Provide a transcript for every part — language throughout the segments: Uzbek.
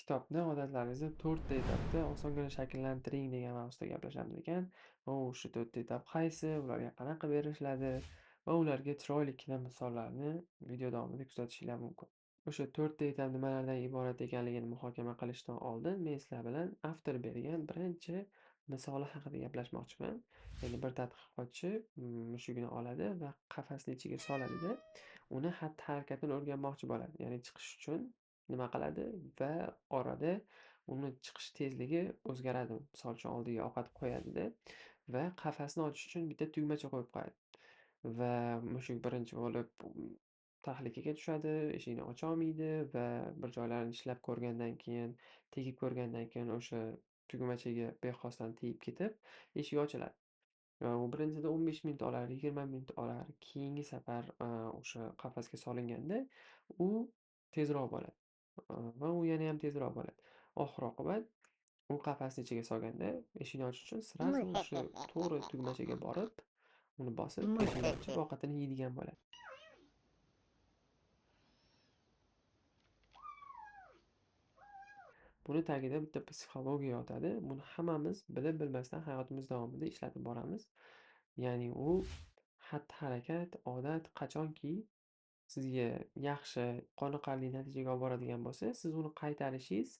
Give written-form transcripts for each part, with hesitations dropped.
Kitobni odatlaringizni 4 ta etapda osongina shakllantiring degan mavzuda gaplashamiz ekan. Va o'sha 4 ta etap qaysi, ularga qanaqa beriladi va ularga chiroylikkina misollarni video davomida kuzatishingiz mumkin. O'sha 4 ta etap nimalardan iborat ekanligini muhokama qilishdan oldin men sizlar bilan avtor bergan birinchi misoli haqida gaplashmoqchiman. Ya'ni bir tadqiqotchi mushugini oladi va qafasni ichiga soladida, uni xatti-harakatini o'rganmoqchi bo'ladi. Ya'ni chiqish uchun nima qiladi va orada uni chiqish tezligi o'zgaradi. Misol uchun oldiga ovqat qo'yadida va qafasni ochish uchun bitta tugmacha qo'yib qo'yadi. Va mushuk birinchi bo'lib tahlikaga tushadi, eshikni ocha olmaydi va bir joylarini tishlab ko'rgandan keyin, tegib ko'rgandan keyin o'sha tugmachaga bexosdan tegib ketib, eshik ochiladi. Va u birinchisida 15 minut olar, 20 minut olar. Keyingi safar o'sha qafasga solinganda u tezroq bo'ladi. Va u yana ham tezroq bo'ladi. Oxir-oqibat u qafasni ichiga solganda eshikni ochish uchun sразу o'sha to'g'ri tugmachaga borib, uni bosib, eshikni ochib ovqatini yeydigan bo'ladi. Buni tagida bitta psixologiya yotadi. Buni hammamiz bilib-bilmasdan hayotimiz davomida ishlatib boramiz. Ya'ni u xatti-harakat, odat qachonki sizga yaxshi, qoniqarli natijaga olib boradigan bo'lsa, siz uni qaytarishingiz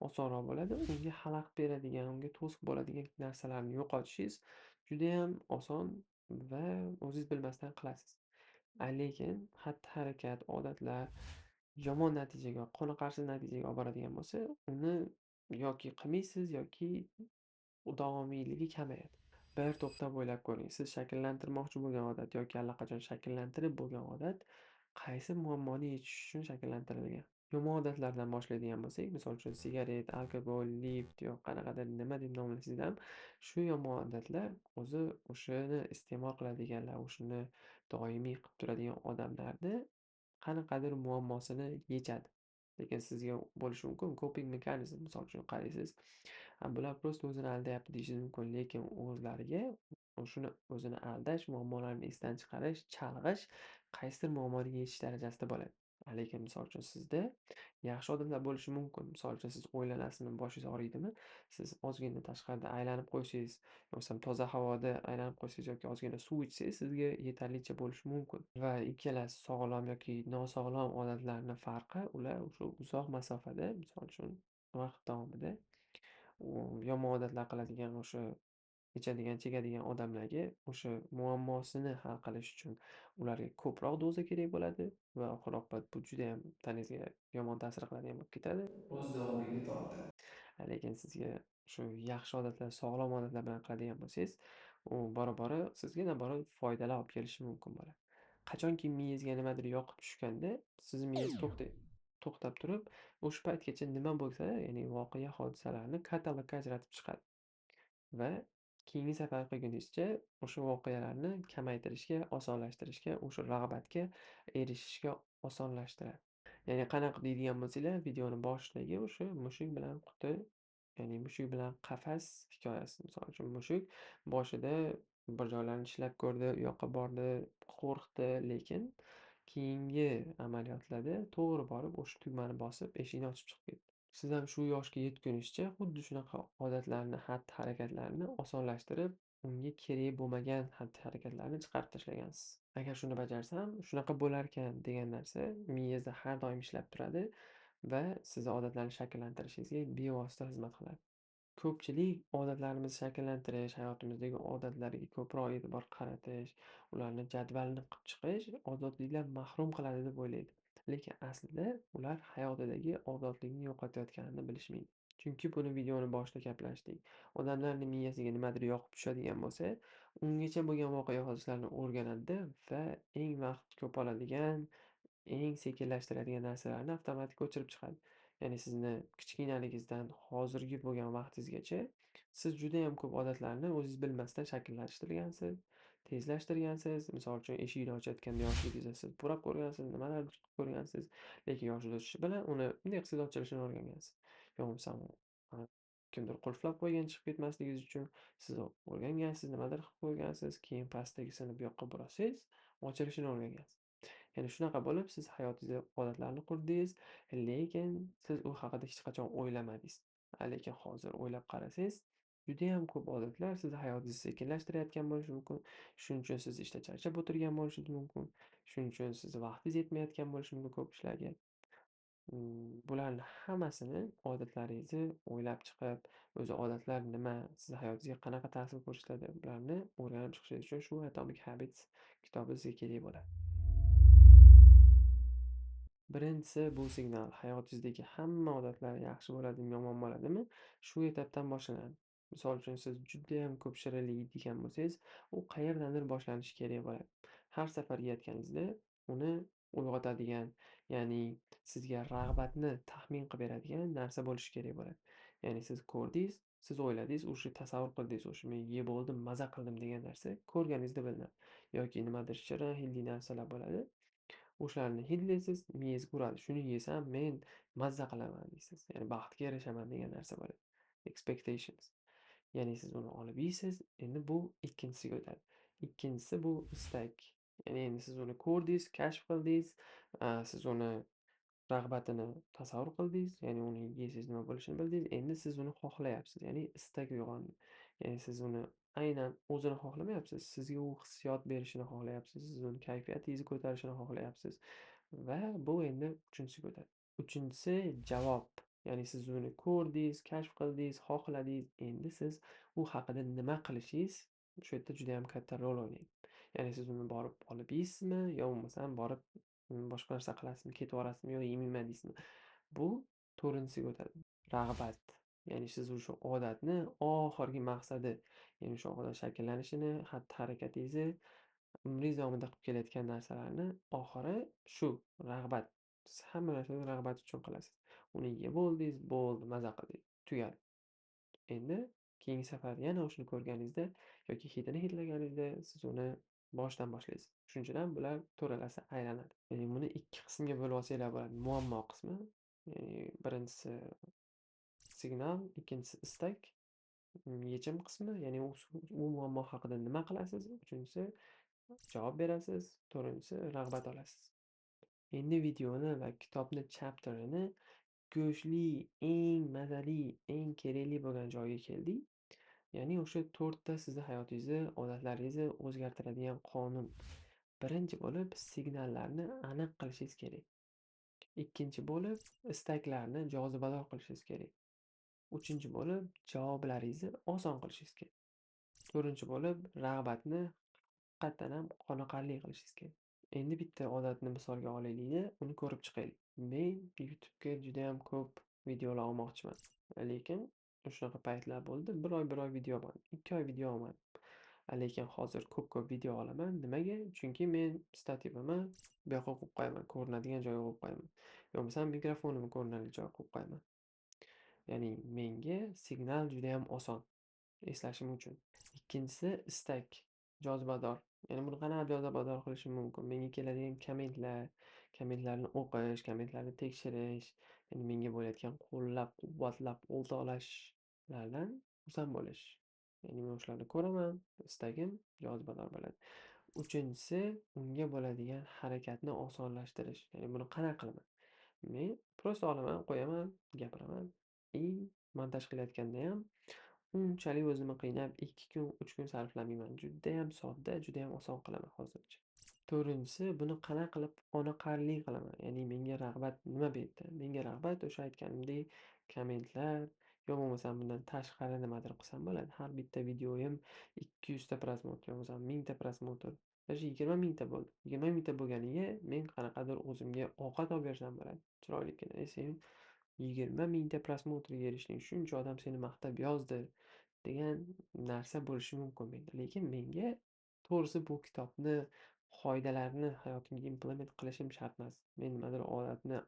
osonroq bo'ladi. Unga xalaqit beradigan, unga to'siq bo'ladigan narsalarni yo'qotishingiz judayam oson va o'zingiz bilmasdan qilasiz. Lekin xatti-harakat, odatlar yomon natijaga, qoniqarsiz natijaga olib boradigan bo'lsa, uni yoki qilmaysiz yoki davomiyligi kamayadi. Bir to'xtab o'ylab ko'ring. Siz shakllantirmoqchi bo'lgan odat yoki allaqachon shakllantirib bo'lgan odat qaysi muammoni yechish uchun shakllantirilgan? Yomon odatlardan boshlaydigan bo'lsak, misol uchun sigaret, alkogol, lift yo qanaqadir nima deb nomlasangiz ham, shu yomon odatlar o'zi o'shani iste'mol qiladiganlar, o'shani doimiy qilib turadigan odamlarni qanaqadir muammosini yechadi. Lekin sizga bo'lishi mumkin coping mekanizm, misol uchun qaraysiz, bular просто o'zini aldayapti deyishingiz mumkin, lekin o'zlariga shuni o'zini aldash, muammolarni esdan chiqarish, chalg'ish qaysidir muammoni yechish darajasida bo'ladi. Lekin misol uchun sizda yaxshi odatlar bo'lishi mumkin. Misol uchun siz o'ylanasizmi, boshingiz og'riydimi? Siz ozgina tashqarida aylanib qo'ysangiz, yo'qsam toza havoda aylanib qo'ysangiz yoki ozgina suv ichsangiz sizga yetarlicha bo'lishi mumkin. Va ikkalasi sog'lom yoki nosog'lom odatlarning farqi ular o'sha uzoq masofada, misol uchun vaqt davomida yomon odatlar qiladigan o'sha ichadigan, chekadigan odamlarga o'sha muammosini hal qilish uchun ularga ko'proq doza kerak bo'ladi va oxir-oqibat bu juda ham tanangizga yomon ta'sir qiladigan bo'lib ketadi. O'z davomligini tortadi. Lekin sizga shu yaxshi odatlar, sog'lom odatlar bilan qiladigan bo'lsangiz, u bora-bora sizga nobora foydalar olib kelishi mumkin bo'ladi. Qachonki miyangizga nimadir yoqib tushganda, sizni miyangiz to'xtab turib, o'sha paytgacha nima bo'lsa, ya'ni voqea, hodisalarni katalogga ajratib chiqadi va keyingi safar qilguningizcha o'sha voqealarni kamaytirishga, osonlashtirishga, o'sha rag'batga erishishga osonlashtiradi. Ya'ni qanaqa deydigan bo'lsanglar, videoni boshidagi o'sha mushuk bilan quti, ya'ni mushuk bilan qafas hikoyasi. Misol uchun mushuk boshida bir joylarni tishlab ko'rdi, u yoqqa bordi, qo'rqdi, lekin keyingi amaliyotlarda to'g'ri borib o'sha tugmani bosib, eshikni ochib chiqib ketdi. Siz ham shu yoshga yetgunizcha xuddi shunaqa odatlarni, xatti-harakatlarni osonlashtirib, unga kerak bo'lmagan xatti-harakatlarni chiqarib tashlagansiz. Agar shuni bajarsam, shunaqa bo'larkan degan narsa miyangizda har doim ishlab turadi va sizni odatlarni shakllantirishingizga bevosita xizmat qiladi. Ko'pchilik odatlarimizni shakllantirish, hayotimizdagi odatlarga ko'proq e'tibor qaratish, ularni jadvalini qilib chiqish ozodlikdan mahrum qiladi deb o'ylaydi. Lekin aslida ular hayotidagi ozodlikni yo'qotayotganini bilishmaydi. Chunki buni videoni boshida gaplashdik. Odamlarning miyasiga nimadir yoqib tushadigan bo'lsa, ungacha bo'lgan voqea hodisalarni o'rganadi va eng vaqt ko'p oladigan, eng sekinlashtiradigan narsalarni avtomatik o'chirib chiqadi. Ya'ni sizni kichkinaligingizdan hozirgi bo'lgan vaqtingizgacha siz juda ham ko'p odatlarni o'zingiz bilmasdan shakllantirgansiz, tezlashtirgansiz. Misol uchun eshikni ochayotganda yoshligingizda siz burab ko'rgansiz, nimalardir qilib ko'rgansiz, lekin yosh o'sishi bilan uni bunday qilsangiz ochilishini o'rgangansiz. Yo bo'lmasam kimdir qulflab qo'ygan chiqib ketmasligingiz uchun, siz o'rgangansiz, nimadir qilib qo'ygansiz, keyin pastdagisini bu yoqqa burasangiz, ochilishini o'rgangansiz. Ya'ni shunaqa bo'lib siz hayotingizda odatlarni qurdingiz, lekin siz u haqida hech qachon o'ylamadingiz. Lekin hozir o'ylab qarasangiz, judayam ko'p odatlar sizni hayotingizni sekinlashtirayotgan bo'lishi mumkin. Shuning uchun siz ishda charchab o'tirgan bo'lishingiz mumkin. Shuning uchun sizni vaqtingiz yetmayotgan bo'lishi mumkin ko'p ishlarga. Bularni hammasini odatlaringizni o'ylab chiqib, o'zi odatlar nima, sizni hayotingizga qanaqa ta'sir ko'rsatadi, bularni o'rganib chiqishingiz uchun shu Atomic Habits kitobi sizga kerak bo'ladi. Birinchisi bu signal. Hayotingizdagi hamma odatlar yaxshi bo'ladimi, yomon bo'ladimi, shu etapdan boshlanadi. Misol uchun, siz judayam ko'p shirinlik yeydigan bo'lsangiz, u qayerdandir boshlanishi kerak bo'ladi. Har safar yeyotganingizda uni uyg'otadigan, ya'ni sizga rag'batni taxmin qilib beradigan narsa bo'lishi kerak bo'ladi. Ya'ni siz ko'rdingiz, siz o'yladingiz, o'sha tasavvur qildingiz, o'sha men yeb bo'ldim, maza qildim degan narsa ko'rganingizda bilinadi. Yoki nimadir shirin, hidli narsalar bo'ladi. O'shalarni hidlaysiz, miyangizga uradi. Shuni yesam men mazza qilaman deysiz. Ya'ni baxtga erishaman degan narsa bo'ladi. Expectations. Ya'ni siz uni olib yeysiz, endi bu ikkinchisiga o'tadi. Ikkinchisi bu istak. Ya'ni endi siz uni ko'rdingiz, kashf qildingiz, siz uni rag'batini tasavvur qildingiz, ya'ni uni yesangiz nima bo'lishini bildingiz. Endi siz uni xohlayapsiz, ya'ni istak uyg'ondi. Ya'ni siz uni aynan o'zini xohlamayapsiz, sizga u hissiyot berishini xohlayapsiz, siz uni kayfiyatingizni ko'tarishini xohlayapsiz va bu endi uchinchisiga o'tadi. Uchinchisi javob. Ya'ni siz uni ko'rdingiz, kashf qildingiz, xohladingiz. Endi siz u haqida nima qilishingiz shu yerda juda ham katta rol o'ynaydi. Ya'ni siz uni borib olib yeysizmi, yo bo'lmasam borib boshqa narsa qilasizmi, ketib yuborasizmi, yo yemayman deysizmi? Bu to'rtinchisiga o'tadi. Rag'bat. Ya'ni siz o'sha odatni oxirgi maqsadi, ya'ni o'sha odat shakllanishini, xatti-harakatingizni umringiz davomida qilib kelayotgan narsalarni oxiri shu rag'bat. Siz hamma narsani rag'bat uchun qilasiz. Uni yeb bo'ldingiz, bo'ldi, maza qildingiz, tugadi. Endi keyingi safar yana o'shani ko'rganingizda yoki hidini hidlaganingizda siz uni boshdan boshlaysiz. Shuning uchun ham bular to'ralasi aylanadi. Ya'ni buni ikki qismga bo'lib olsanglar bo'ladi. Muammo qismi, ya'ni birinchisi signal, ikkinchisi istak, yechim qismi, ya'ni u muammo haqida nima qilasiz, uchinchisi javob berasiz, to'rtinchisi rag'bat olasiz. Endi videoni va kitobni chapterini go'shtli, eng mazali, eng kerakli bo'lgan joyga keldik. Ya'ni o'sha to'rtta sizni hayotingizni, odatlaringizni o'zgartiradigan qonun. Birinchi bo'lib signallarni aniq qilishingiz kerak. Ikkinchi bo'lib istaklarni jozibador qilishingiz kerak. Uchinchi bo'lib javoblaringizni oson qilishingiz kerak. To'rtinchi bo'lib rag'batni haqiqatan ham qoniqarli qilishingiz kerak. Endi bitta odatni misolga olaylik-da, uni ko'rib chiqaylik. Men YouTube'ga juda ham ko'p videolar olmoqchiman. Lekin shunaqa paytlar bo'ldi. Bir oy, bir oy video olmadim. 2 oy video olmadim. Lekin hozir ko'p-ko'p video olaman. Nimaga? Chunki men stativimni bu yoqqa qo'yib qo'yaman, ko'rinadigan joyga qo'yib qo'yaman. Yo bo'lmasam mikrofonimni ko'rinarli joyga qo'yib qo'yaman. Ya'ni menga signal juda ham oson eslashim uchun. Ikkinchisi istak, jozibador. Ya'ni buni qanaqa jozibador qilishim mumkin? Menga keladigan kommentlar, kommentlarni o'qish, kommentlarni tekshirish, ya'ni menga bo'layotgan qo'llab-quvvatlab, o'rtoqlashlardan xursand bo'lish. Ya'ni men o'shalarni ko'raman, istagim jozibador bo'ladi. Uchinchisi unga bo'ladigan harakatni osonlashtirish. Ya'ni buni qanaqa qilaman? Men просто olaman, qo'yaman, gapiraman. Montaj qilayotganda ham unchalik o'zimni qiynab 2 kun, 3 kun sarflamayman. Juda ham sodda, juda ham oson qilaman hozircha. To'rtinchisi, buni qanaqa qilib qoniqarli qilaman? Ya'ni menga rag'bat nima bu yerda? Menga rag'bat o'sha aytganimdek kommentlar, yo bo'lmasam bundan tashqari nimadir qilsam bo'ladi. Har bitta videoyim 200 ta prosmotr, yo bo'lmasam 1000 ta prosmotr, даже 20 mingta bo'ldi. 20 mingta bo'lganiga men qanaqadir o'zimga ovqat olib bersam bo'ladi. Chiroylikkina. Sen 20 mingta prosmotrga erishding, shuncha odam seni maqtab yozdi degan narsa bo'lishi mumkin menda. Lekin menga to'g'risi bu kitobni, qoidalarni hayotimga implement qilishim shart emas. Men nimadir odatni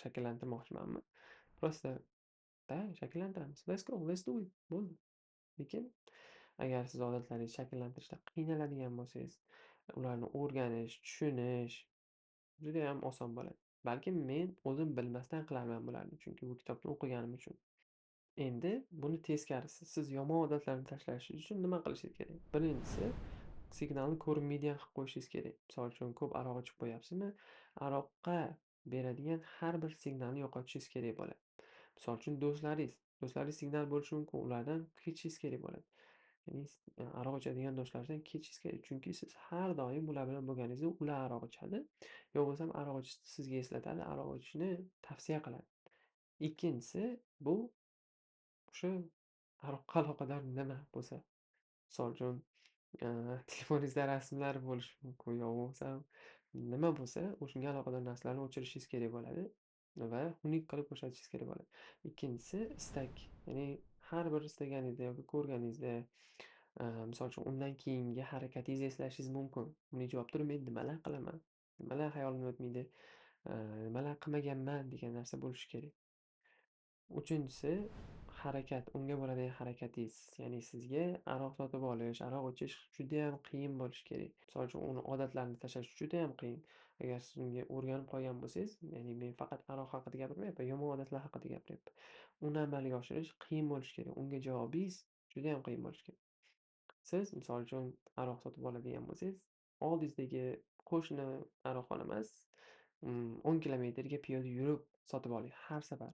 shakllantirmoqchimanmi? Просто da shakllantiramiz. Let's go, let's do it. Bo'ldi. Lekin agar siz odatlaringizni shakllantirishda qiynaladigan bo'lsangiz, ularni o'rganish, tushunish juda ham oson bo'ladi. Balkim men o'zim bilmasdan qilarman bularni, chunki bu kitobni o'qiganim uchun. Endi buni teskarisi, siz yomon odatlarni tashlash uchun nima qilishingiz kerak? Birinchisi, Signalni ko'rinmaydigan qilib qo'yishingiz kerak. Misol uchun, ko'p aroq ichib qo'yapsizmi, aroqqa beradigan har bir signalni yo'qotishingiz kerak bo'ladi. Misol uchun, do'stlaringiz signal bo'lishi mumkin, ulardan kechishingiz kerak bo'ladi. Ya'ni aroq ichadigan do'stlardan kechishingiz kerak. Chunki siz har doim ular bilan bo'lganingizda ular aroq ichadi, yo bo'lmasam aroq ichishni sizga eslatadi, aroq ichishni tavsiya qiladi. Ikkinchisi bu o'sha aroqqa aloqador nima bo'lsa. Misol uchun, telefoningizda rasmlar bo'lishi mumkin, yo bo'lmasam nima bo'lsa, o'shanga aloqador narsalarni o'chirishingiz kerak bo'ladi va xunuk qilib ko'rsatishingiz kerak bo'ladi. Ikkinchisi istak, ya'ni har bir istaganingizda yoki ko'rganingizda, misol uchun, undan keyingi harakatingizni eslashingiz mumkin. Uni javob turib men nimalar qilaman, nimalar xayolimdan o'tmaydi, nimalar qilmaganman degan narsa bo'lishi kerak. Uchinchisi harakat, unga bo'ladigan harakatingiz, ya'ni sizga aroq sotib olish, aroq ichish judayam qiyin bo'lishi kerak. Misol uchun, uni odatlarini tashlash judayam qiyin. Agar siz unga o'rganib qolgan bo'lsangiz, ya'ni men faqat aroq haqida gapirmayapman, yomon odatlar haqida gapiryapman. Uni amalga oshirish qiyin bo'lishi kerak. Unga javobingiz judayam qiyin bo'lishi kerak. Siz misol uchun aroq sotib oladigan bo'lsangiz, oldingizdagi qo'shni aroqxona emas, 10 kilometrga piyoda yurib sotib oling har safar.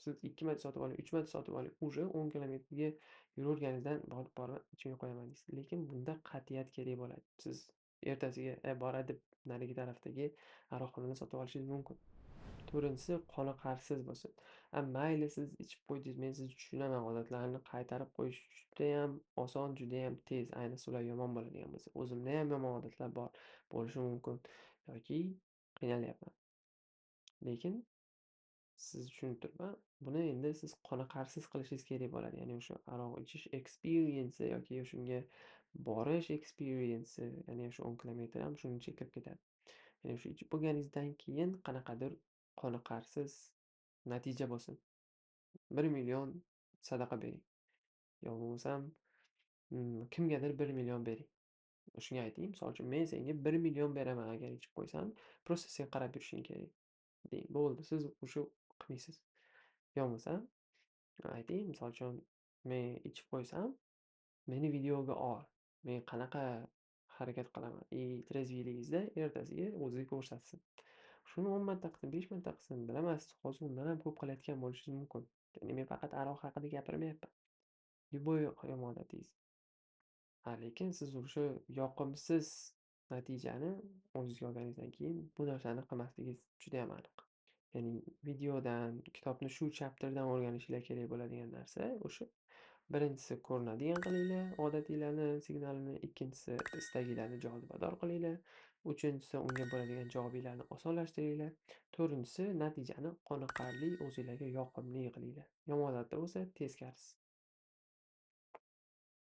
Siz 2 marta sotib oling, 3 marta sotib oling, уже 10 kilometrga yuraverganingizdan borib ichimga qo'yaman deysiz. Lekin bunda qat'iyat kerak bo'ladi. Siz ertasiga boradi deb narigi tarafdagi aroqxonadan sotib olishingiz mumkin. To'rtinchisi qoniqarsiz bo'lsin. Mayli siz ichib qo'ydingiz, men sizni tushunaman, odatlarni qaytarib qo'yish judayam oson, judayam tez. Ayniqsa ular yomon bo'ladigan bo'lsa. O'zimda ham yomon odatlar bor bo'lishi mumkin yoki qiynalyapman. Lekin sizni tushunib turibman, buni endi siz qoniqarsiz qilishingiz kerak bo'ladi. Ya'ni o'sha aroq ichish experience yoki o'shunga borish experience, ya'ni o'sha 10 kilometr ham shuning ichiga kirib ketadi. Ya'ni o'sha ichib bo'lganingizdan keyin qanaqadir qoniqarsiz natija bo'lsin. 1 million sadaqa bering. Yo bo'lmasam, kimgadir 1 million bering. Shunga ayting, misol uchun, men senga 1 million beraman agar ichib qo'ysam, просто sen qarab yurishing kerak. Deng, bo'ldi, siz o'sha qilmaysiz. Yo bo'lmasam, ayting, misol uchun, men ichib qo'ysam, meni videoga ol. Men qanaqa harakat qilaman. И трезвый ligingizda ertasiga o'ziga ko'rsatsin. Shuni 10 marta qilsin, 5 marta qilsin, bilaman, siz hozir undan ham ko'p qilayotgan bo'lishingiz mumkin. Ya'ni men faqat aroq haqida gapirmayapman. Любой yomon odatingiz. Ha, lekin siz o'sha yoqimsiz natijani o'zingizga olganingizdan keyin bu narsani qilmasligingiz judayam aniq. Ya'ni videodan, kitobni shu chapterdan o'rganishinglar kerak bo'ladigan narsa o'sha. Birinchisi ko'rinadigan qilinglar odatinglarni signalini, ikkinchisi istaginglarni jozibador qilinglar, uchinchisi unga bo'ladigan javobinglarni osonlashtiringlar, to'rtinchisi natijani qoniqarli, o'zinglarga yoqimli qilinglar. Yomon odatda bo'lsa teskarisi.